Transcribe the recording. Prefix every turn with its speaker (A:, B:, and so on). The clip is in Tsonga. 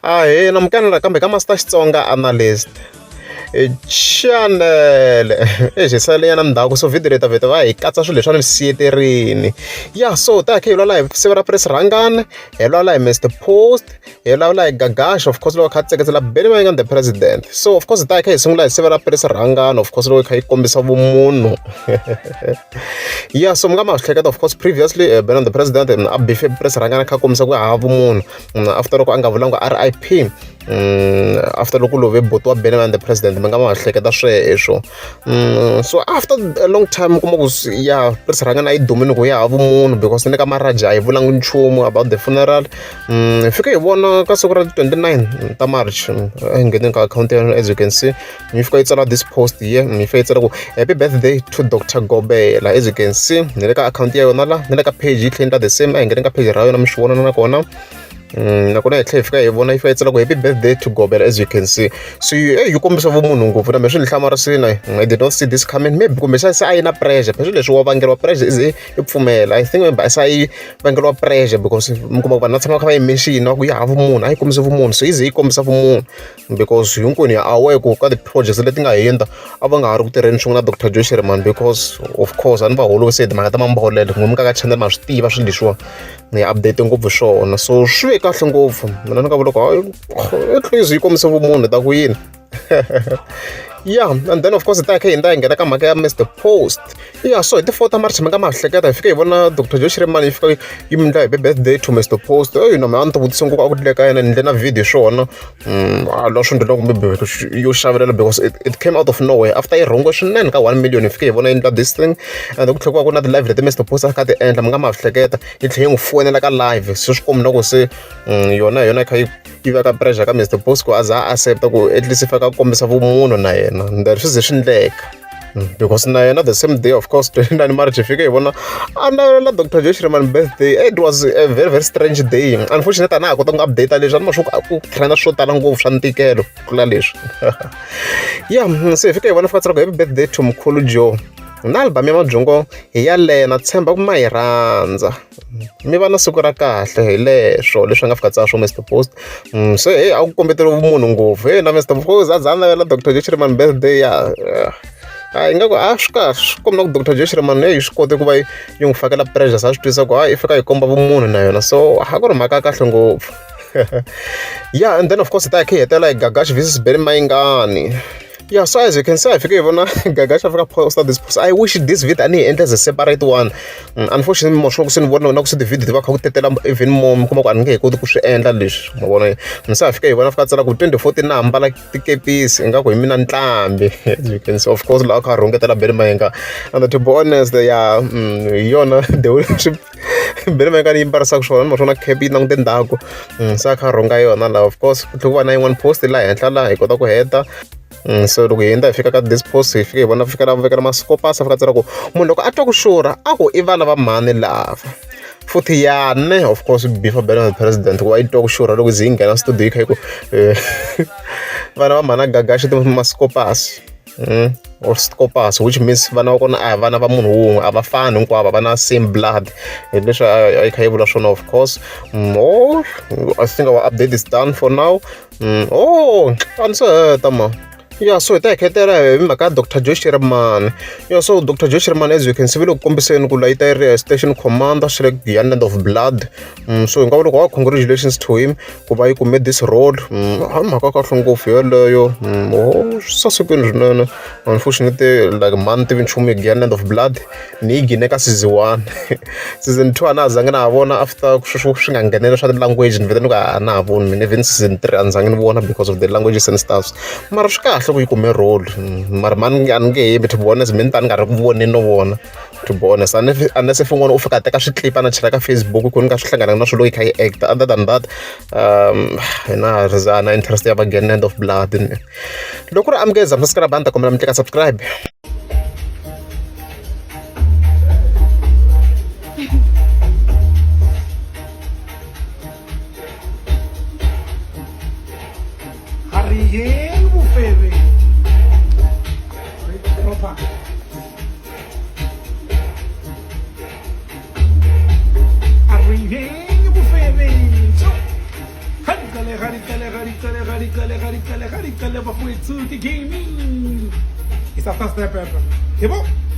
A: Ahee namukela nakambe ka Master Xitsonga Analyst channel exi hi salenyana ndzhaku so video leyi ta vheta va hi katsa swilo leswi a ni swi siyeterini ya so ta hi kha hi vulavula hi siku ra Prince Rhangani hi vulavula hi Mister Post hi vulavula hi Gagash of course loko kha a tseketsela Benny Mayengani the president so of course hi ta hi kha hi sungula hi siva ra Prince Rhangani of course loko hi kha yi kombisa vumunhu ya so mi nga ma swi hleketa of course previously Benny the president a bife Prince Rhangani a kha a kombisa ku hava vumunhu after loko a nga vulanga R_I_P after loko love buti wa Benny Mayengani the president mi nga ma hleketa sweswo so after a long time u kuma ku ya Prince Rhangani a yi dumile ku ya hava vumunhu because ni le ka Maraji a yi vulanga nchumu about the funeral hi fike hi vona ka siku ra 29 ta March a hi ngheneni ka akhawunti ya as you can see yi fika yi tsala this post here yi fika yi tsala ku happy birthday to Doctor Gobela as you can see ni le ka akhawunti ya yona la ni le ka page yi tlhela yi endla the same a hi ngheneni ka page ra yona mi swi vona nakona nakona hi tlhela hi fika hi vona yi fika yi tsala ku happy birthday to Gobela as you can see so yi yi kombisa vumunhu ngopfu na me swi ni hlamarisile I did not see this coming maybe kumbexana se a yi na pressure phela swilo leswi wa vangeriwa pressure is i pfumela I think maybe se a yi vangeriwa pressure because mi kuma ku vanhu va tshama va kha va yi mention va ku yi hava vumunhu a yi kombisi vumunhu so yi ze yi kombisa vumunhu because hinkwenu hi aware ku ka ti-projects leti nga hundza a va nga ha ri ku tirheni swin'we na Doctor Joe Shirimani because of course a ni va holovise hi timhaka ta mambolelo n'wina mi nga ka channel ma swi tiva swilo leswiwa ni update ngopfu swona so swi ve kahle ngopfu mina ni nga vula ku hayi at least yi kombise vumunhu ta ku yini yeah and then of course hi ta kha hi ndza hi nghena ka mhaka ya Mister Post yeah so hi ti 4 ta March mi nga ma hleketa hi fike hi vona Dr Joe Shirimani yi fika yi mi ndla hi birthday to Mister Post eyi na mina a ni ti vutise ngopfu a ku tlule ka yena ni ndle na video hi swona a la swi ndlela kumbe yo xavelela because it came out of nowhere after yi rhungiwe swinene ka 1 million hi fike hi vona yi endla this thing and ku tlhela ku va ku na ti-live leti Mister Post a kha ti endla mi nga ma hleketa yi tlhela yi n'wi foyinela ka live se swi komba na ku se yona hi yona yi kha yi yi veka pressure ka Mister Post ku a za a accept ku at least i faneke a kombisa vumunhu na yena and then swi ze swi endleka because na yena the same day of course 29 March hi fike hi vona a navelela Doctor Joe Shirimani birthday it was a very very strange day unfortunately a na ha kota ku update leswi a ni ma swa ku ku trenda swo tala ngopfu swa ntikelo ku tlula leswi ya se hi fike hi vona fika tsala ku happy birthday to mkhulu Joe na album ya mabyongo hi yaleyo na tshemba ku ma yi rhandza mi va na siku ra kahle hi leswo leswi a nga fika tsala swo Mister Post se heyi a ku kombeteli vumunhu ngopfu heyi na Mister Post a za a navela Doctor Joe Shirimani birthday ya a ingaku a swi kahle swi komba ku Doctor Joe Shirimani heyi swi kote ku va yi yi n'wi fakela pressure se a swi twisisa ku hayi i fika yi komba vumunhu na yona so a ku ri mhaka ya kahle ngopfu yeah and then of course hi ta hi kha hi hetelela hi Gagash versus Benny Mayengani Yeah, so as you can see, I fika hi vona Gagash a fika posta this post. I wish this video a ni yi endla as a separate one. Unfortunately, mo swi se ni vona na ku se ti-video ti va kha ku tetela even more mi kuma ku a ni nge he koti ku swi endla leswi ma vona se a fika hi vona fika tsala ku 2014 na ambala tikepisi ingaku hi mina ntlhambi as you can see of course laha kha rhungetela Benny Mayengani and to be honest ya hi yona the way swi Benny Mayengani yi mbarisaka swona ni ma swona cap yi langute ndzhaku se a kha a rhunga yona laha of course ku tlhela ku va na yin'wana post laha henhla laha hi kota ku heta so loko hi hundza hi fika ka this post hi fika hi vona fika la vekela masikopasi a fika tsala ku munhu loko a twa ku xurha a ku i vana va mhani lava futhi yane of course before Benny the president ku va yi twa ku xurha loko ze yi nghena studio yi kha yi ku vana va mhani a Gagashi masikopasi or scopas which means vana va kona a hi vana va munhu wun'we a va fani hinkwavo a va na same blood hi leswi a yi kha yi vula swona of course oh I think our update is done for now oh a ni se heta ma ya so hi ta hi khetela hi mhaka ya Doctor Joe Shirimani ya so Doctor Joe Shirimani as you can see va le ku kombiseni ku layita yi ri station commander swi le Giyani Land of Blood so hi nga vula ku wa congratulations to him ku va yi kume this role a mhaka kahle ngopfu yeleyo oh swi sasekile swinene unfortunately like mhani tivi nchumu hi Giyani Land of Blood ni yi gine ka season 1 season 2 a na ha zangi na ha vona after sweswo swi nga nghenela swa ti-language ni vhete ni ku a na ha voni mina even season 3 a ni zangi ni vona because of the languages and stuffs mara swi kahle ku yi kume role mara mani a ni nge hembi to be honest mina ta ni nga ri ku voneni no vona to be honest unless if un'wana u fika a teka switlipa na chela ka Facebook ku ni nga swi hlangananga na swilo yi kha yi act other than that hina ha ri za na interest ya va Giyani Land of Blood loko ri amukeza subscribe a ni ta kombela mi tlika subscribe.
B: Ha ri yeni vufeveni. Proper. A ri yeni vufeveni. ga di qale ga di qale ga di qale bafowethu ke gaming. It's after step. Yebo.